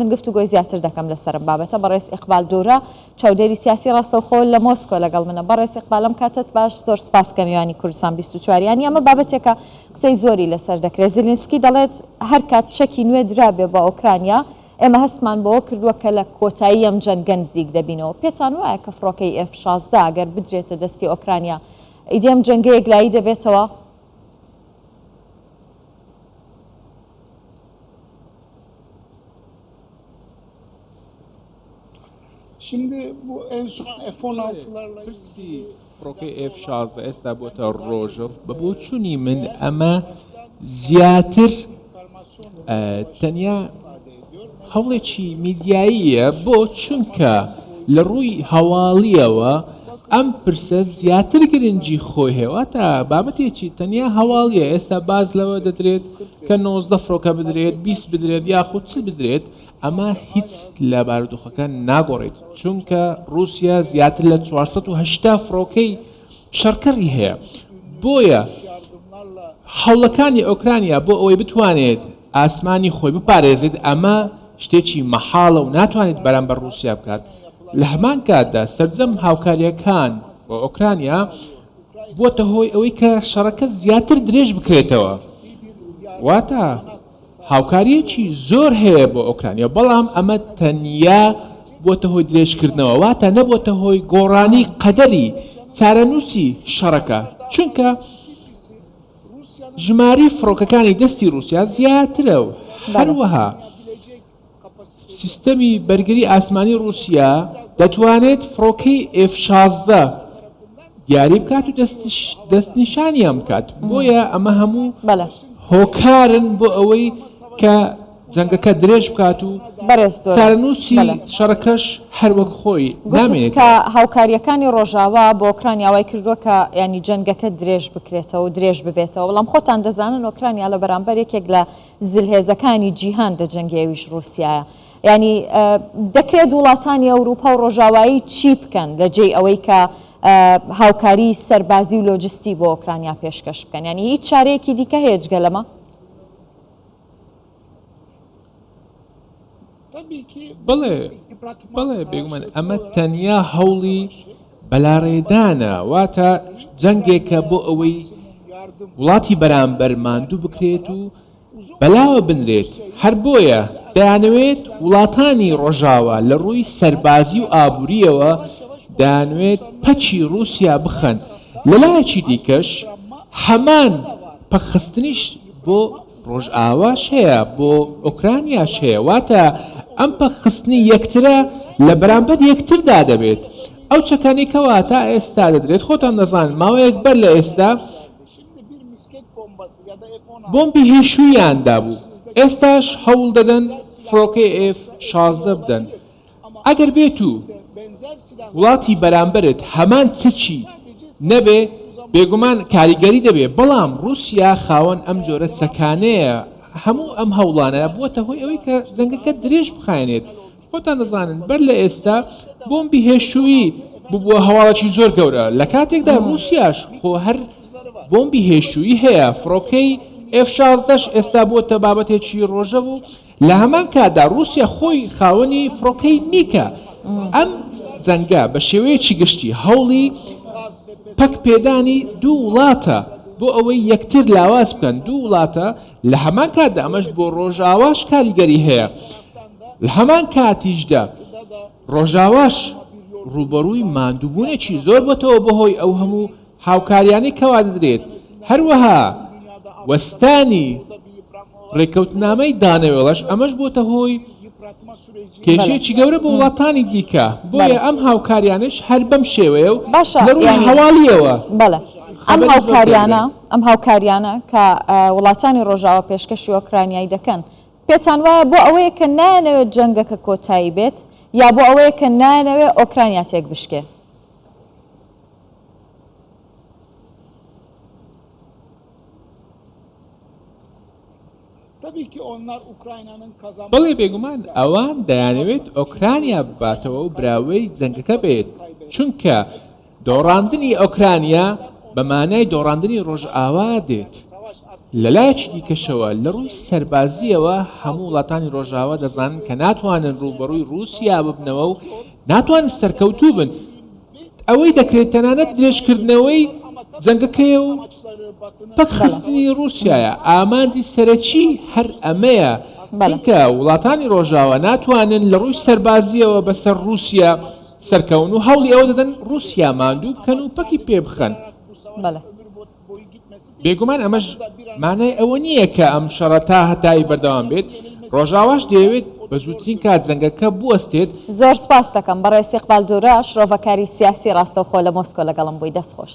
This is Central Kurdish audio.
من گفتوگۆی زیاتر دەکەم لەسەر ئەم بابەتە. بەڕێز ئیقبال دورا، چاودێری سیاسی ڕاستەوخۆ لە مۆسکۆ لەگەڵ منە. بەڕێز ئیقبال ئەم کاتەت باش، زۆر سپاس کە میوانی کوردستان 24 یانی. ئەمە بابەتێکە قسەی زۆری لەسەر دەکرێت. زیلینسکی دەڵێت هەر کات چەکی نوێ درابێ بە ئۆکرانیا، ئێمە هەستمان بەوە کردووە کە لە کۆتایی ئەم جەنگە نزیک دەبینەوە. پێتان وایە کە فڕۆکەی ئێف 16 ئەگەر بدرێتە دەستی ئۆکرانیا، ئیدی ئەم جەنگە یەکلایی دەبێتەوە؟ پرسی فڕۆکەی ئێف 16 ئێستا بۆتە ڕۆژەڤ، بە بۆچوونی من ئەمە زیاتر تەنیا هەوڵێکی میدیاییە بۆ چونکە لە ڕووی هەواڵیەوە ئەم پرسە زیاتر گرنگی خۆی هەیە واتە بابەتێکی تەنیا هەواڵیە ئێستا باز لەوە دەدرێت کە 19 فڕۆکە بدرێت 20 بدرێت یاخود چ بدرێت ئەمە هیچ لە بارودۆخەکە ناگۆڕێت چونکە رووسیا زیاتر لە 480 فڕۆکەی شەڕکەڕی هەیە بۆیە هەوڵەکانی ئۆکرانیا بۆ ئەوەی بتوانێت ئاسمانی خۆی بپارێزێت ئەمە شتێکی مەحاڵە و ناتوانێت بەرامبەر ڕووسیا بکات لە هەمان کاتدا سەرجەم هاوکارییەکان بۆ ئۆکرانیا بووەتە هۆی ئەوەی کە شەڕەکە زیاتر درێژ بکرێتەوە واتە هاوکارییەکی زۆر هەیە بۆ ئۆکرانیا بەڵام ئەمە تەنیا بووەتە هۆی درێژکردنەوە واتە نەبووەتە هۆی گۆڕانی قەدەری چارەنووسی شەڕەکە چونکە ژمارەی فڕۆکەکانی دەستی ڕووسیا زیاترە و هەروەها سیستەمی بەرگری ئاسمانی ڕووسیا دەتوانێت فڕۆکەی ئێف 16 دیاری بکات و دەستنیشانیان بکات بۆیە ئەمە هەموو هۆکارن بۆ ئەوەی کە جەنگەکە درێژ بکات و چارەنووسی شەڕەکەش هەر وەک خۆی نامێنێتەوە. کە هاوکارییەکانی ڕۆژاوا بۆ ئۆکرانیا وای کردووە کە یانی جەنگەکە درێژ بکرێتەوە و درێژ ببێتەوە، بەڵام خۆتان دەزانن ئۆکرانیا لە بەرامبەر یەکێک لە زلهێزەکانی جیهان دەجەنگێ ئەویش ڕووسیایە. یانی دەکرێت وڵاتانی ئەوروپا و ڕۆژاوایی چی بکەن لە جێی ئەوەی کە هاوکاری سەربازی و لۆجستی بۆ ئۆکرانیا پێشکەش بکەن؟ یانی هیچ چارەیەکی دیکە هەیە جگە لەمە؟ بەڵێ، بەڵێ بێگومان ئەمە تەنیا هەوڵی بەلاڕێدانە، واتە جەنگێکە بۆ ئەوەی وڵاتی بەرامبەر ماندوو بکرێت و بەلاوە بنرێت، هەر بۆیە دەیانەوێت وڵاتانی ڕۆژاوا لە ڕووی سەربازی و ئابوورییەوە دەیانوێت پەکی ڕووسیا بخەن، لەلایەکی دیکەش هەمان پەکخستنیش بۆ ڕۆژئاواش هەیە بۆ ئۆکرانیاش هەیە واتە ئەم پەکخستنی یەکترە لە بەرامبەر یەکتردا دەبێت ئەو چەکانەی کەوا تا ئێستا دەدرێت خۆتان دەزانن ماوەیەک بەر لە ئێستا بۆمبی هێشوویان دابوو ئێستاش هەوڵ دەدەن فڕۆکەی ئێف 16 بدەن ئەگەر بێت و وڵاتی بەرامبەرت هەمان چەکی نەبێ بێگومان کاریگەری دەبێ، بەڵام ڕووسیا خاوەن ئەم جۆرە چەکانەیە، هەموو ئەم هەوڵانە بووەتە هۆی ئەوەی کە جەنگەکە درێژ بخایەنێت، خۆتان دەزانن بەر لە ئێستا بۆمبی هێشوویی ببووە هەواڵێکی زۆر گەورە، لە کاتێکدا ڕووسیاش خۆ هەر بۆمبی هێشوویی هەیە، فڕۆکەی ئێف شازدەش ئێستا بووەتە بابەتێکی ڕۆژەڤ و لە هەمان کاتدا ڕووسیا خۆی خاوەنی فڕۆکەی میکە. ئەم جەنگە بە شێوەیەکی گشتی هەوڵی پەک پێدانی دوو وڵاتە بۆ ئەوەی یەکتر لاواز بکەن، دوو وڵاتە لە هەمان کاتدا ئەمەش بۆ ڕۆژاواش کاریگەری هەیە. لە هەمان کاتیشدا ڕۆژاواش ڕووبەڕووی ماندووبوونێکی زۆر بۆتەوە بەهۆی ئەو هەموو هاوکاریانەی کەوا دەدرێت، هەروەها وەستانی ڕێککەوتنامەی دانەوێڵەش، ئەمەش بۆتە هۆی کێشەیەکی گەورە بۆ وڵاتانی دیکە، بۆیە ئەم هاوکاریانەش هەر بەم شێوەیە و لە ڕووی هەواڵییەوە ئەم هاوکاریانە ئەم هاوکاریانە کە وڵاتانی ڕۆژاوا پێشکەشی ئۆکرانیای دەکەن، پێتان وایە بۆ ئەوەیە کە نایانەوێت جەنگەکە کۆتایی بێت یا بۆ ئەوەیە کە نایانەوێت ئۆکرانیا تێکبشکێ؟ بەڵێ بێگومان ئەوان دەیانەوێت ئۆکرانیا بباتەوە و براوەی جەنگەکە بێت، چونکە دۆڕاندنی ئۆکرانیا بە مانای دۆڕاندنی ڕۆژئاوا دێت. لەلایەکی دیکەشەوە لە ڕووی سەربازییەوە هەموو وڵاتانی ڕۆژاوا دەزانن کە ناتوانن ڕووبەڕووی ڕووسیا ببنەوە و ناتوانن سەرکەوتوو بن. ئەوەی دەکرێت تەنانەت درێژکردنەوەی جەنگەکەیە و پەکخستنی ڕووسیایە. ئامانجی سەرەکی هەر ئەمەیە، چونکە وڵاتانی ڕۆژاوا ناتوانن لە ڕووی سەربازییەوە بەسەر ڕووسیا سەرکەون و هەوڵی ئەوە دەدەن ڕووسیا ماندوو بکەن و پەکی پێ بخەن. بێگومان ئەمەش مانای ئەوە نییە کە ئەم شەڕە تا هەتایی بەردەوام بێت، ڕۆژئاواش دەیەوێت بە زووترین کات جەنگەکە بوەستێت. زۆر سوپاست دەکەم بەڕێز ئیقبال دورە، شرۆڤەکاری سیاسی ڕاستەوخۆ لە مۆسکۆ لەگەڵم بووی، دەست خۆش.